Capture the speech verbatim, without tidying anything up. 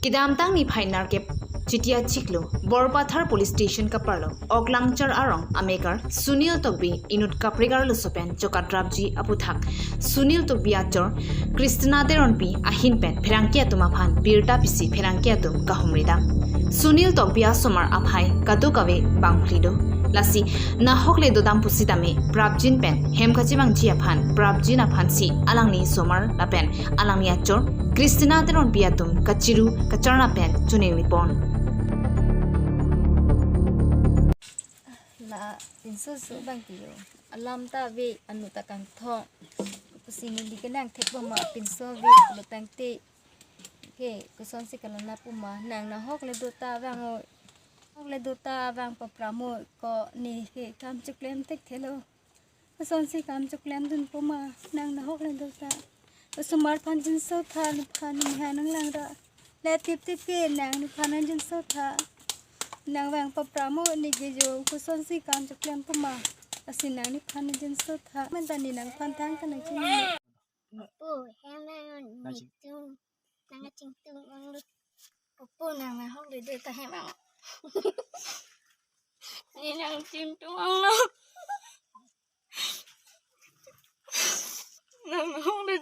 Kedamtang niphai nerkep Chiti achiklo Borpathar Police Station kaparlo Oklangchar arong amekar Sunil Tokbi inut kaprek arloso pen chokatrapji aputhak Sunil Tokbi achor Christina Teronpi ahin pen pherangke atum aphan birta pisi pherangke atum kahumridam. Sunil Tokbi asomar aphai kadokave bangphli do. Lasi nahok le dodam pusitame prapjin pen hem kachevangji aphan prapjin aphansi alangli somar lapen alangli achor Christina Teronpi atum kachiru kacharna pen choningri pon. La pinso so bang tiyo. Alam ta ave, anu ta kangthong. Pusi neli kenang thek puma pinso ave lo tangte. Ke kosonsi kalana puma nang nahok le do ta vang o. Hok le do ta vang papra mo ko ne ke kam choklem thekthelo. Kosonsi kam choklem dun puma nang nahok le do ta. Osomar aphan jinso tha, nephan neha nanglang ra. Le tip tip ke nang nephan nang jinso tha. Nang vang papra mo ne ke jo kosonsi kam choklem puma. Lasi nang nephan nang jinso tha. Menta ne nangphan thang kanang chini. Pu, hem nang Nang ching- nangtum, nang chingtum ang lu. Pupu nang nahok le do ta hem ang. Ne nang chingtum ang lu. Nang nahok le